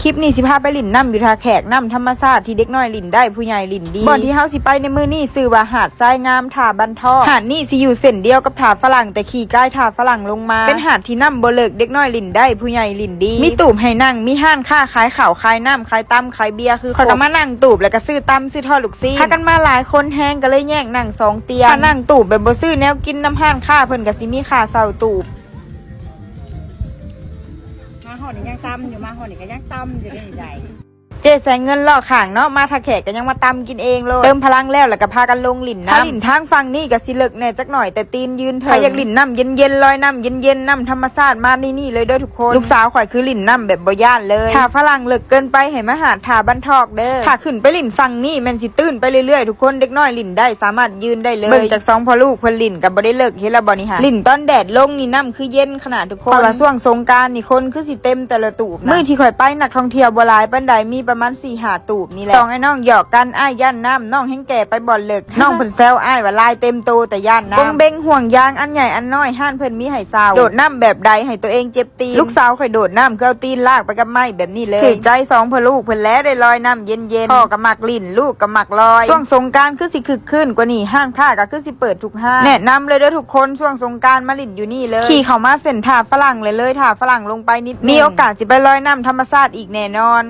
ຄລິບນີ້ຊິພາໄປຫຼິ້ນນ້ຳຢູ່ທ່າແຂກ, ນ້ຳທຳມະຊາດທີ່ເດັກນ້ອຍຫຼິ້ນໄດ້ ຜູ້ໃຫຍ່ຫຼິ້ນດີ. ບ່ອນທີ່ເຮົາຊິໄປໃນມື້ນີ້ຊື່ວ່າຫາດຊາຍງາມ ທ່າບັນທອກ. ຫາດນີ້ຊິຢູ່ເສັ້ນດຽວກັບທ່າຝຣັ່ງ ແຕ່ຂີ່ກ້າຍທ່າຝຣັ່ງລົງມາ. ເປັນຫາດທີ່ນ້ຳບໍ່ເລິກ, ເດັກນ້ອຍຫຼິ້ນໄດ້ ຜູ້ໃຫຍ່ຫຼິ້ນດີ. ມີຕູບໃຫ້ນັ່ງ, ມີຮ້ານຄ້າຂາຍເຂົ້າຂາຍນ້ຳ ຂາຍຕຳຂາຍເບຍຄືຄົບ. ຂ້ອຍກໍມານັ່ງຕູບ ແລ້ວກໍຊື້ຕຳຊື້ທອດລູກຊີ້ນ. ພາກັນມາຫຼາຍຄົນແຮງ ກໍເລີຍແຍກນັ່ງສອງຕຽງ. ຖ້ານັ່ງຕູບແບບບໍ່ຊື້ແນວກິນນຳຮ້ານຄ້າ ເພິ່ນກໍຊິມີຄ່າເຊົ່າຕູບ. ມາຮອດນີ້ຍັງຕຳຢູ່, ມາຮອດນີ້ກໍຍັງຕຳຢູ່ເດ້ໃດ. ເຈ້ແສງເງິນລໍ້ຂ້າງເນາະ, ມາທ່າແຂກກໍຍັງມາຕຳກິນເອງໂລດ. ເຕີມພະລັງແລ້ວ ແລ້ວກໍພາກັນລົງຫຼິ້ນນ້ຳ. ຖ້າຫຼິ້ນທາງຝັ່ງນີ້ກໍຊິເລິກແດ່ຈັກໜ້ອຍ, ແຕ່ຕີນຢືນເທິງ. ຖ້າຢາກຫຼິ້ນນ້ຳເຢັນໆ, ລອຍນ້ຳເຢັນໆ, ນ້ຳທຳມະຊາດ, ມາໃນນີ້ເລີຍເດີທຸກຄົນ. ລູກສາວຂ້ອຍຄືຫຼິ້ນນ້ຳແບບບໍ່ຢ້ານເລີຍ. ຖ້າຝຣັ່ງເລິກເກີນໄປ ໃຫ້ມາຫາດທ່າບັນທອກເດີ. ຖ້າຂຶ້ນໄປຫຼິ້ນຝັ່ງນີ້ ແມ່ນຊິຕື້ນໄປເລື້ອຍໆທຸກຄົນ. ເດັກນ້ອຍຫຼິ້ນໄດ້ ສາມາດຢືນໄດ້ເລີຍ. ເບິ່ງຈາກສອງພໍ່ລູກເພິ່ນຫຼິ້ນກໍບໍ່ໄດ້ເລິກ, ເຫັນແລ້ວບໍ່ນີ້ຫະ? ຫຼິ້ນຕອນແດດລົງນີ້ ນ້ຳຄືເຢັນຂະໜາດທຸກຄົນ. ຂ້ອຍວ່າຊ່ວງສົງການນີ້ ຄົນຄືຊິເຕັມແຕ່ລະຕູບນະ. ມື້ທີ່ຂ້ອຍໄປ ນັກທ່ອງທ່ຽວບໍ່ຫຼາຍປານໃດ, ມີປະມານສີ່ຫ້າຕູບນີ້ແຫຼະ. ສອງອ້າຍນ້ອງຫຍອກກັນ, ອ້າຍຢ້ານນ້ຳ, ນ້ອງແຮງແກ່ໄປບ່ອນເລິກ. ນ້ອງເພິ່ນແຊວອ້າຍວ່າລາຍເຕັມໂຕ ແຕ່ຢ້ານນ້ຳ. ກົງເບັງ, ຫ່ວງຍາງ ອັນໃຫຍ່ອັນນ້ອຍ, ຮ້ານເພິ່ນມີໃຫ້ເຊົ່າ. ໂດດນ້ຳແບບໃດໃຫ້ຕົວເອງເຈັບຕີນ? ລູກສາວຂ້ອຍໂດດນ້ຳ ຄືເອົາຕີນລາກໄປກັບໄມ້ແບບນີ້ເລີຍ. ຖືກໃຈສອງພໍ່ລູກເພິ່ນແລ້ວ ໄດ້ລອຍນ້ຳເຢັນໆ. ພໍ່ກໍມັກຫຼິ້ນ, ລູກກໍມັກລອຍ. ຊ່ວງສົງການຄືຊິຄຶກຄື້ນກວ່ານີ້, ຮ້ານຄ້າກໍຄືຊິເປີດທຸກຮ້ານ. ແນະນຳເລີຍເດີທຸກຄົນ, ຊ່ວງສົງການມາຫຼິ້ນຢູ່ນີ້ເລີຍ. ຂີ່ເຂົ້າມາເສັ້ນທ່າຝຣັ່ງເລີຍ, ເລີຍທ່າຝຣັ່ງລົງໄປນິດໜຶ່ງ. ມີໂອກາດຊິໄປລອຍນ້ຳທຳມະຊາດອີກແນ່ນອນ.